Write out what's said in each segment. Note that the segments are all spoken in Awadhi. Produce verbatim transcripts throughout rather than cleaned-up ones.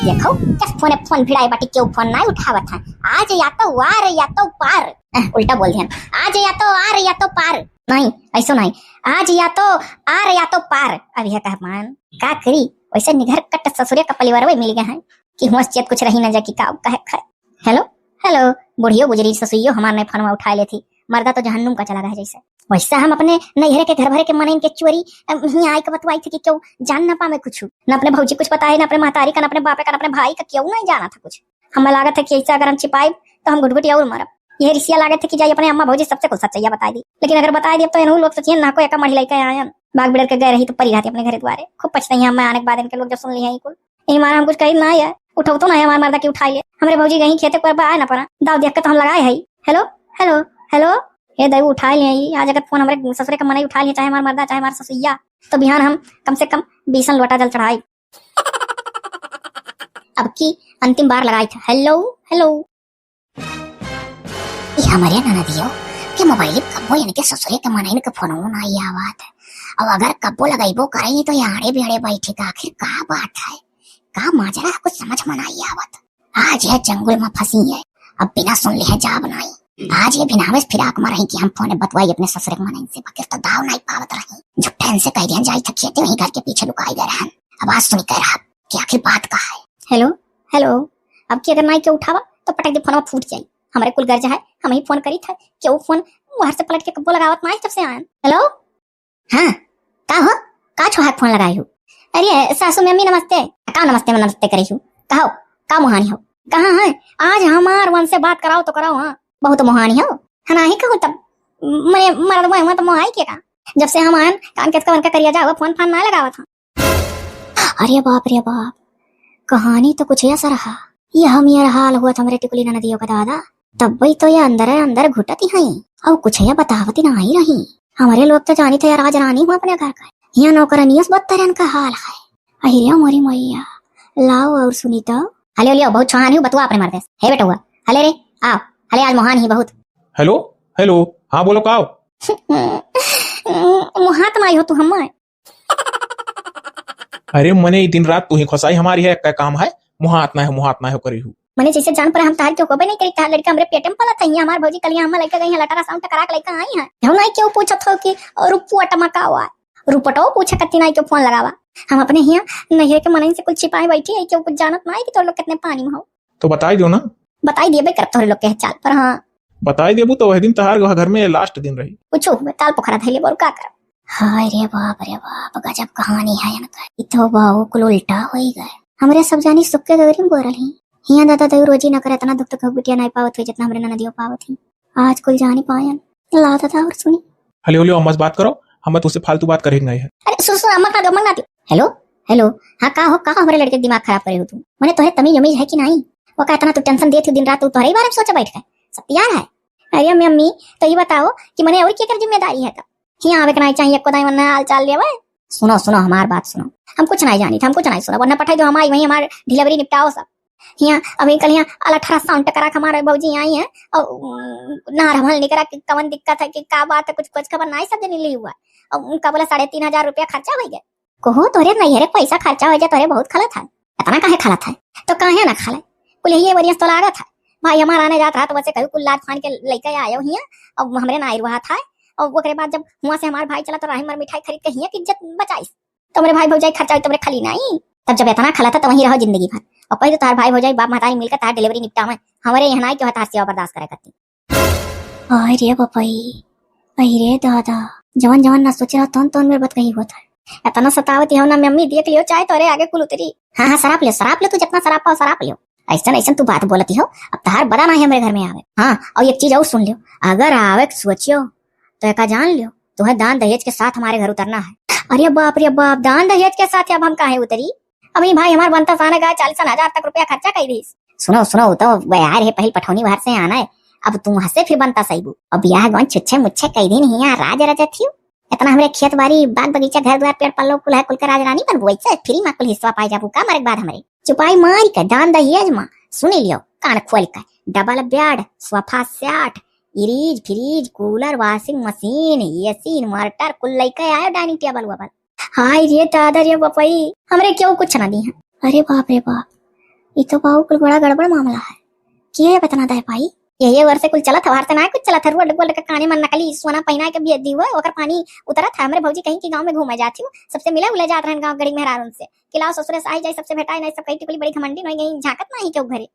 देखो, कस फोने फोन भिड़ाए बाटी, केहू फोन नाहीं उठावत है। आज या तो वार या तो पार। अह, उल्टा बोल दिया। आज या तो आर या तो पार। नहीं, ऐसो नहीं। आज या तो आर या तो पार। अब यह कह मान, का करी? वैसे निघर कट ससुरे का परिवार वही मिल गया है कि हुआ चेत कुछ रही ना जा कि का कहे खाए। हेलो, हेलो, बुढ़ियो बुजरी ससुइयो हमार नहीं फोनवा उठाए लेथी। मर्दा तो जहन्नुम का चला गया जैसे। वैसे हम अपने नैहरे के घर भरे के मनइन के चोरी, अम, हियाँ आए के बतवाई थी कि केहू जान ना पावे कुछ। न अपने भौजी कुछ पता है, न अपने महतारी का, न अपने बापे का, न अपने भाई का, केहू नहीं जाना था कुछ। हमें लागत है कि ऐसे अगर हम छिपाइब तो हम घुटघुटी और मरब। यह रिसिया लागत है कि जाई अपने अम्मा भौजी सबसे कुछ सच्चाइया बताई दी। लेकिन अगर बताई देब तो एनहू लोग सोचिए ना कोई एका मढ़ी लेके आयन। बाग बिड़र के गए रही तो परी रहती अपने घरे द्वारे। खूब पछताई है मैं आने के बाद इनके लोग जब सुन ली है कुल। यही मारा हम कुछ कही ना है, उठाओ तो ना है हमारे मर्दा की उठाई ले। हमरे भौजी कहीं खेते पर बा आए ना पड़ा। दाव देख के तो हम लगाए है। Hello, hello, hello. हे दाई उठाए ले आई। आज अगर फोन हमरे ससुरे के मनई उठाए ले, चाहे हमार मर्दा, चाहे हमार ससुइया, तो बिहान हम कम से कम बीसन लोटा जल चढ़ाई। अब की अंतिम बार लगाई था। Hello, hello. ई हमरे ननदियो के मोबाइल कब्बो इनके ससुरे के मनई के फोनवो ना आई आवत है। और अगर कब्बो लगाइबो करे तो याड़े बेड़े बैठे का आखिर का बात है, का माजरा है, कुछ समझ में ना आई आवत। आज यह जंगल में फंसी है, अब बिना सुन लिहे जाब नाई। आज ये बिनावेश फिराक में रही कि हम फोने बतवाई अपने ससुरे के मनई से, बकिर तो दाव नाई पावत रही। झुट्ठे इनसे कह दिया जाई था खेते वहीं घर के पीछे लुकाई गए रहन। अब आज सुनी कह रहा कि आखिर बात का है। Hello, hello. अब की अगर नाई के उठावा तो पटक दे फोनवा फूट जाई। हमरे कुल गर्ज है, हम ही फोन करी था, केहू फोन बाहर से पलट के कब्बो लगावत नाई जब से आयन। हेलो। हाँ, का हो? का छोहाक फोन लगाई हो? अरे सासू में अम्मी नमस्ते। का नमस्ते में नमस्ते करी हो? कहो, का मोहानी हो? कहाँ है? आज हमार वन से बात कराओ तो कराओ। हाँ, बहुत मोहानी हो। हाँ, नाही कहूँ तब मने मरद मोह तो मोहाई के का? जब से हम आन कान केतका वनका करिया जाओ, फोन फान ना लगावत हाँ। अरे बाप रे बाप, कहानी तो कुछ ऐसा रहा। ये हम यार हाल हुआ हमरे टिकुली ननदियों का दादा। तब भी तो ये अंदर अंदर घुटत ही हई और कुछ ये बतावत ही नहीं रही। हमारे लोग तो जानी थे यार, आज रानी हुआ अपने घर का। यहाँ नौकरानियों से बदतर इनका हाल है। अहिरे मोरी मैया, लाओ और सुनी तो। हले लियो, बहुत छोहानी हूँ, बतुआ अपने मर्दे से। हे बेटुआ, हले रे, आओ, हले आज मोहान ही बहुत। हेलो, हेलो, हाँ बोलो, का हो? मोहात माई हो तू हमार। अरे मने ई दिन रात तू ही खोसाई हमारी है, का काम है? मोहात ना हो, मोहात ना हो करी हूँ। मने जैसे जान पर हम तार के होबे नहीं करी, तार लड़का हमरे पेट में पला था, यहाँ हमार भौजी कल यहाँ हम लड़का गई है, अल्ट्रासाउंड करा के लड़का आई है। हम नहीं क्यों पूछत हो कि रुपवट में का हुआ? रुपटो पूछे कत्ती नाई के फोन लगावा। हम अपने हिया नैहर के मनई से कुछ छिपाए बैठी है, क्यों कुछ जानत ना है कि तोर लोग कितने पानी में हो। तो बताई दो ना। बताई दिए बे करब तोहरे लोग के चाल पर। हाँ। बताई देबू तो वह दिन तहार घर में लास्ट दिन रही। कुछ हुए ताल पोखरा धैले बोल का करब। हाय रे बाप रे बाप, गजब कहानी है इनका। ई तो बाबू कुल उल्टा होई गए। हमरे सब जानी सुख के गगरी में बोरल ही। हिया दादा दई रोजी ना करे, इतना दुख तो कहू बिटिया नहीं पावत हुई जितना हमरे ननदियो पावत ही। आज कुल जानी पायन। ला दादा और सुनी। हले हले अम्मा से बात करो, हम तुझसे फालतू बात करे नहीं है। अरे सुन सुन, अम्मा का दो मंगा दो। हेलो, हेलो, हाँ का हो, का हो हमरे लड़के के दिमाग खराब करे हो तू? मने तोहे तमीज उमीज है कि नहीं? वो का इतना तू टेंशन देती हो दिन रात, तू तोहरे ही बारे में सोचे बैठ के। सब तैयार है। अरे मम्मी, तो ये बताओ कि मने और की कर जिम्मेदारी है तब? हियाँ आवे के नहीं चाहिए, एको दाई वरना हाल चाल लेवे। सुनो, सुनो, हमार बात सुनो। हम कुछ नहीं जानी, हम कुछ नहीं सुना, वरना पठाई दो, हम आई वहीं हमार डिलीवरी निपटाओ सब। हियाँ अभी कल हियाँ अल्ट्रासाउंड करा के हमारे भौजी आई हैं और, उम, नार हमल निकरा कि कवन दिक्कत है कि का बात है, कुछ, कुछ खबर नहीं सब जनी ली हुआ। और उनका बोला साढ़े तीन हजार रुपया खर्चा हो गया। कहो तोरे नहीं है रे, पैसा खर्चा हो जाए, तोरे बहुत खलत है। इतना काहे खलत है? तो काहे ना खले? कुल ये वरियस तो लागत है। भाई हमारा आने जात रहा तो वैसे कहू कुल लाद फान के लेके आयो हियाँ, और हमरे ना आइल हुआ था। और ओकरे बाद जब हुआ से हमार भाई चला तो राही मर मिठाई खरीद के हियाँ की इज्जत बचाइस। तो हमरे भाई भौजाई खर्चा होई तो हमरे खाली नहीं। तब जब इतना खलत है तो वहीं रहो जिंदगी भर। और कही तो तार भाई भौजाई बाप महतारी मिलकर तार डिलीवरी निपटावे। हमारे यहाँ नाई क्यों है तार सेवा बर्दाश्त करे करती। हाय रे बपई, अहि रे दादा, जवन जवन ना सोचे रहा तौन तौन मेरे बत कही होता है। इतना सतावती हो ना मम्मी, देख लियो चाहे तोरे आगे कुल उतरी। हाँ हाँ, शराब लियो, शराब लियो, तू जितना शराब पाओ शराब लियो। ऐसन ऐसन तू बात बोलती हो, अब तहार बदा ना है हमरे घर में आवे। हाँ, और एक चीज और सुन लियो, अगर आवे के सोचियो तो एका जान लियो, तुम्हें दान दहेज के साथ हमारे घर उतरना है। अरे बाप रे बाप, दान दहेज के साथ अब हम काहे उतरी? अभी भाई हमार बनता साने का चालीस हजार तक रुपया खर्चा कर दीस। सुनो सुनो, तो यार है पहले पठौनी बाहर से आना है, अब तुम हंसे फिर बनता सही बू। अब ब्याह गौन छुच्छे मुच्छे कई दिन ही यहाँ राज रजत ही। इतना हमरे खेत बाड़ी बाग बगीचा घर द्वार पेड़ पल्लो कुल है, कुल के राजरानी बनबू, ऐसे फ्री में कुल हिस्सा पाए जाबू का मरे के बाद हमरे? चुपाई मारी के दान दहेज मा सुनी लियो, कान खोल के, double bed, sofa set, fridge, fridge, cooler, washing machine, AC, inverter, कुल लइके आयो डाइनिंग टेबल वेबल। हाय रे दादा रे बपई, हमरे क्यों कुछ ना दी है। अरे बाप रे बाप, ई तो बाऊ कुल बड़ा गड़बड़ मामला है। के अब इतना दे पाई? यही वर्ष कुल चलत है, हर से ना कुछ चलत है। रोल्ड गोल्ड के काने में नकली सोना पहिना के भेज दी हुआ, ओकर पानी उतरत है। हमरे भौजी कहीं कि गाँव में घूमे जात ही, सबसे मिले उले जात रहन गाँव गड़ी मेहरारून से कि लाओ ससुरे से आई जाई, सबसे भेटाई नहीं, सब कही टिकुली बड़ी घमंडी नहीं गई, झांकत नहीं केहू घरे।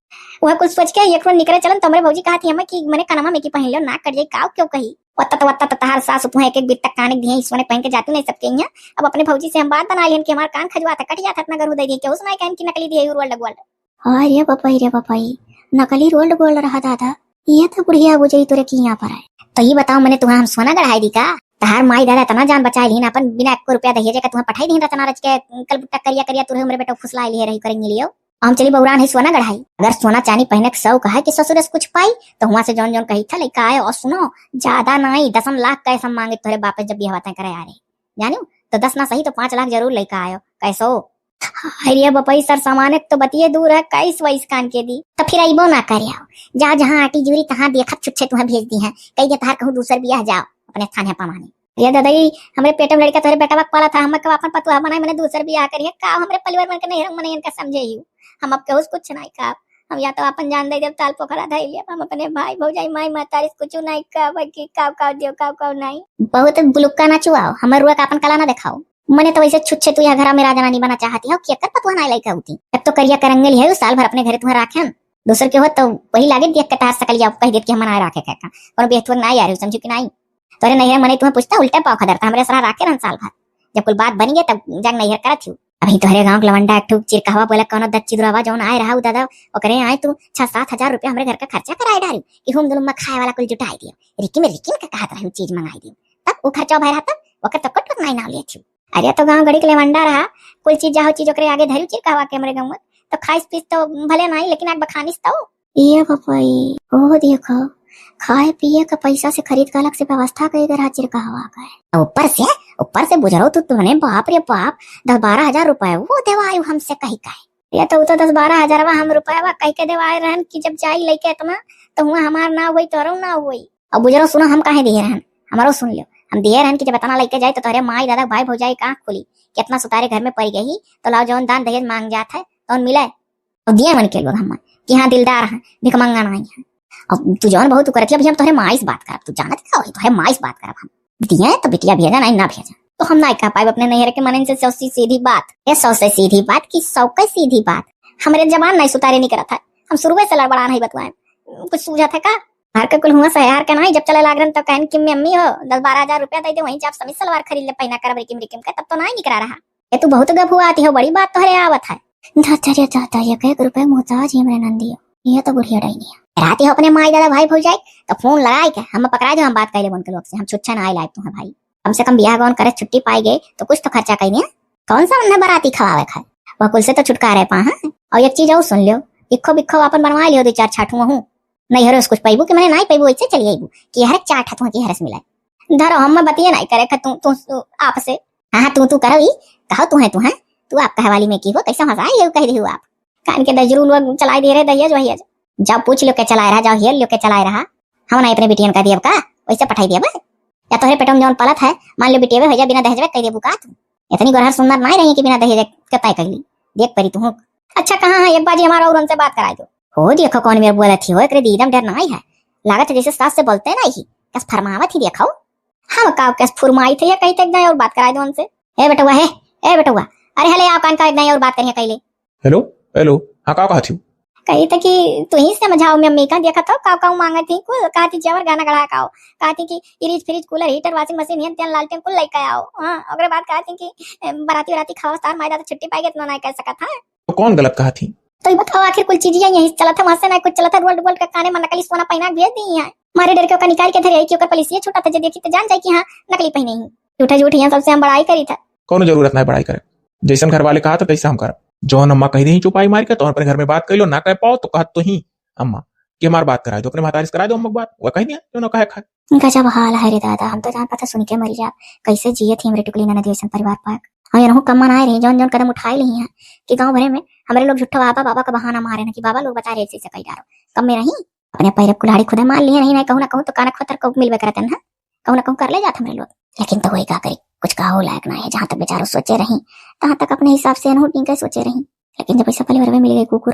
वह कुल सोच के एक रोज निकले चलन तो हमरे भौजी कहत ही हमें कि मने कनमा में की पहन लो, ना कट जाई, काव क्यों कही। वत्ता तो वत्ता तो तहार सास तुहे एक एक बित्ता काने दिए, सोने पहन के जाती नहीं सबके यहाँ। अब अपने भौजी से हम बात बना लिहन कि हमार कान खजुआ था, कट जाता इतना गरू दे दिए, केहू से नहीं कहन कि नकली दिए रोल्ड गोल्ड। हाय रे बपई रे बपई, नकली रोल्ड गोल्ड रहा दादा। ये तो बुढ़िया बुझई तोरे की यहाँ पर है। तो ये बताओ, मने तुहाँ हम सोना गढ़ाई दी का? तहार माई दादा इतना जान बचाए लीन अपन, बिना एको रुपया दहेजे का तुहाँ पठाई दीन रचना रच के, कलबुट्टा करिया करिया तुरे हमरे बेटा फुसला लिए रही करेंगे लियो। हम चली बौरान है सोना गढ़ाई। अगर सोना चानी पहने के शौक है कि ससुर से कुछ पाई, तो हुआ से जौन जौन कही था लेके आए। और सुनो, ज्यादा नहीं, दसम लाख कैसे मांगे तोरे बाप जब भी हवा तय करे आ रहे, जानियो, तो दस ना सही तो पाँच लाख जरूर लेके आयो। कैसो? अरे बपई, सर सामाने तो बतिये दूर है, कैस वैस कान के दी। तो फिर अइबो ना करे आओ, जा जहाँ आटी जूरी तहाँ देखत छुच्छे तुहाँ भेज दी है, कही दे तहार कहूँ दूसर बियाह जाओ अपने थाने पमाने। ये दादाई, हमरे पेट में लड़का तोहरे बेटवा के पाला था, हम कब अपन पतुआ बनाए, मने दूसर बियाह करिए का? हमरे परिवार मन के नहीं रंग मने इनका समझे ही। हम अब केहू से कुछ नहीं का, हम या तो अपन जान दे देब, ताल पोखरा धई लेब, हम अपने भाई भौजाई माई महतारी से कुछ नहीं कहब कि काव काव दियो, काव काव नहीं। बहुत बुलुक्का ना चुआओ, हमर रुआ का अपन कला ना दिखाओ। मने तो वैसे छुच्छे तू यह घरा में राजा रानी बना चाहती हो, कि एकर पतुआ ना लइका होती। एक तो करिया करंगल है, साल भर अपने घरे तुम्हें राखेन, दूसर के हो तो वही लागे देख के तार सकल जाओ, कह देत कि हम ना राखे के का, कोनो बेहतुआ ना यार, समझू कि नहीं? तोरे नैहर मने तुम्हें पूछता, उल्टे पाव खदरता, हमरे सरा राखे रहन साल भर। जब कुल बात बनी गई, तब जाके नैहर करत ही। अभी तोहरे गाँव के लवंडा एक ठो चिरकहवा बोला, कौनो दच्ची दुरावा जौन आए रहा उ दादा, ओकरे आए तू छह सात हजार रुपया हमरे घर का खर्चा कराए डारी कि हम दोनों में खाए वाला कुल जुटाए दियो। रिकी में रिकी में का कहत रही चीज मंगाई दी, तब उ खर्चा भय रहा, तब ओकर तो कटवत नहीं नाव लेत ही। अरे तो गाँव गड़ी के लवंडा रहा, कुल चीज जाहो चीज ओकरे आगे धरी चिरकहवा के हमरे गाँव में, तो खाइस पीस तो भले नहीं, लेकिन आग बखानिस तो। ये बपई, ओ देखो, खाए पिए का पैसा से खरीद के अलग से व्यवस्था कई के रहा चिरकहवा का है। ऊपर से, ऊपर से बुझरो तू, तूने बाप रे बाप, दस बारह हजार रुपया वो देवायु हमसे कही का है। ये तो, उ तो दस बारह हजारवा हम रुपयावा कह के देवाए रहन कि जब जाई लइके इतना, तो हुआ हमार ना होई, तोरो ना होई। अब बुजरो सुनो, हम काहे दिए रहन, हमारो सुन लियो। हम दिए रहन कि जब इतना लइके जाई, तो तोहरे माई दादा भाई भौजाई का आँख खुली कि इतना सुतारे घर में पड़ गई, तो लाओ जौन दान दहेज मांग जात है, तौन मिले। अब दिए मन के लोग हम कि हाँ, दिलदार हैं, भिखमंगा नहीं है। अब तू जौन बहुत तू करत ही, अभी हम तोहरे माई से बात करब, तू जानत का होई, तोहरे माई से बात करब हम। दिए तो बिटिया भेजा, नहीं ना भेजा, तो हम ना कह पाए अपने नैहर के मनन से। सौ से सीधी बात, ये सौ से सीधी बात कि सौ के सीधी बात। हमरे जबान नहीं सुतारे निकलत है, हम शुरुए से लड़बड़ान है बतुआए, कुछ सूझत है का? हर के कुल हुआ से हर के नहीं, जब चले लागरन तो कहन कि मम्मी हो, दस बारह हजार रुपया दे दे, वहीं जाप समीज सलवार खरीद ले, पहना करब रिकिम रिकिम के, तब तो नहीं निकला रहा। ये तू बहुत गफुआती हो, बड़ी बात तोहरे आवत है। धत रे दादा, एक एक रुपया मोहताज ही हमरे नंदियो। ये तो बुढ़िया डाइनी है। रात ही अपने माई दादा भाई भौजाई तो फोन लगाई के हम पकड़ा दो, हम बात कर ले उनके लोग से, हम छुच्छा ना आए लायक तुम्हें भाई। कम से कम बियाह गौन करे छुट्टी पाई गए तो कुछ तो खर्चा कहीं नहीं। कौन सा उन्हें बराती खवावे खाए, वह कुल से तो छुटकारे पा है। और एक चीज और सुन लियो, इखो बिखो अपन बनवा लियो दो चार छाठू हूँ, नैहरे से कुछ पैबू कि मने नाई पैबू, ऐसे चली आईबू कि हर चार ठा तुहा कि हरस मिला। धरो, हम बतिया नाई करे ख-, तू, तू, तू आप से। हाँ, हाँ, तू, तू करो ई, कहो तू है, तू है, तू आप कहे वाली में की हो, कैसे हंसाई है, कह दी हो आप। कान के दजरू लोग चलाई दे रहे दहिया जो है। जाओ पूछ लो के चलाए रहा, जाओ हेर लो के चलाए रहा। हम ना अपने बिटियन का दियब का, वैसे पठाई दियब। या तोहरे पेटम जौन पलत है, मान लो बिटियवे हो जा, बिना दहेजवे कह देबू का तू? इतनी गोरहर सुंदर नाई रही कि बिना दहेज के तय कर ली। देख परी तू। अच्छा, कहाँ है, एक बाजी हमारा और उनसे बात कराई दो। हो देखो कौन मेरे बोलत ही हो, एकरे दीदम डर नाई है। लागत है जैसे सास से बोलते नाई ही, कस फरमावत ही देखो। हम का कस फुरमाई थे, ये कही थे एक दाई और बात कराई दो उनसे। ए बेटुआ है, ए बेटुआ, अरे हले आओ कान का एक दाई और बात करिए कैले। हेलो, हेलो, हाँ, का कहत ही? कही थे कि तू ही समझाओ, मैं अम्मी का देखा था, काव काव मांगत ही, कुल कहती जेवर गहना गढ़ा काव, कहती कि fridge, fridge, cooler, heater, washing machine, हेन तेन लालटेन कुल लेके आओ। हाँ, ओकरे बाद कहती कि, ए, बराती, बराती खावा तार मायदा तो छुट्टी पाएगी, इतना नहीं कह सकत है। तो कौन गलत कहत ही? तो ये बताओ, आखिर कुल चीजें यही चलत है, वहाँ से ना कुछ चलत है, रोल्ड वोल्ड का काने में नकली सोना पहना के भेज दी है। मारे डर के ओका निकाल के धरे आई कि ओकर पलिसिया छूटा था, जे देखी तो जान जाए कि हाँ, नकली पहने ही। झूठा झूठ यहाँ सबसे हम बड़ाई करी था। कौनो जरूरत ना है बड़ाई करे, जैसन घर वाले कहा था तैसे हम करब। जौन अम्मा कही दी चुपाई मार के, तो अपने घर में बात कर लो, ना कह पाओ तो कहत तो ही अम्मा कि हमार बात कराए दो, अपने महतारी से कराए दो अम्मा की बात, वह कह दिया जो ना कहे खाए। गजब हाल है रे दादा, हम तो जान पता सुन के मरी जाब। कैसे जियत ही हमरे टुकली ननद ऐसन परिवार पाक। हम यनहु कम मनाए रही, जौन जौन कदम उठाए ली हैं कि गाँव भरे में हमरे लोग झूठा बाबा बाबा का बहाना मारे ना कि बाबा लोग बता रहे ऐसे ऐसे कही डारो। कम में रही, अपने पैर पे कुल्हाड़ी खुदे मार लिए रही, नहीं कहूँ ना कहूँ तो काना खोतर को मिलबे करते ना, कहूँ ना कहूँ कर ले जात हमरे लोग। लेकिन तो वही का करी, कुछ कहो लायक ना है। जहाँ तक बेचारो सोचे रही, तहाँ तक अपने हिसाब से यनहु ठीक है सोचे रही, लेकिन जब ऐसा पहले भरवे मिल गए कुकुर,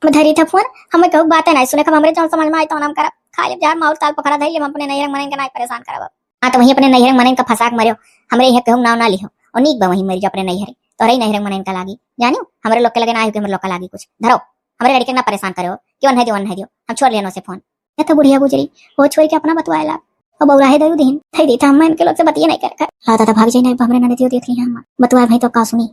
हम धरी था फोन, हमें कहू बात है ना सुने, अब हमरे जौन समझ में आई तो हम करब, खा लेब जहर, माउर ताल पोखरा धई लेब, हम अपने नैहर मनइन के ना परेशान करब अब। हाँ तो वहीं अपने नैहर मनइन का फंसा के मरियो, हमरे यहाँ कहू नाव ना लिहो, और नीक बा वहीं मर जा अपने नैहर, तोहरे ही नैहर मनइन का लागी, जानियो हमरे लोग के लगे ना आयो कि हमरे लोग का लागी कुछ, धरो, हमरे लड़के के ना परेशान करो, कि ओन्हे दियो ओन्हे दियो, हम छोड़ लियन उसे फोन। या तो बुढ़िया गुजरी, वो छोड़ के अपना बतवाए लाग, अब बौराहे दयू दिन, धई देता हम इनके लोग से बतिये नहीं कर कर। ला दादा भाग जाई, नहीं हमरे ननदियो देख ली हम, बतवाए भाई तो का सुनी।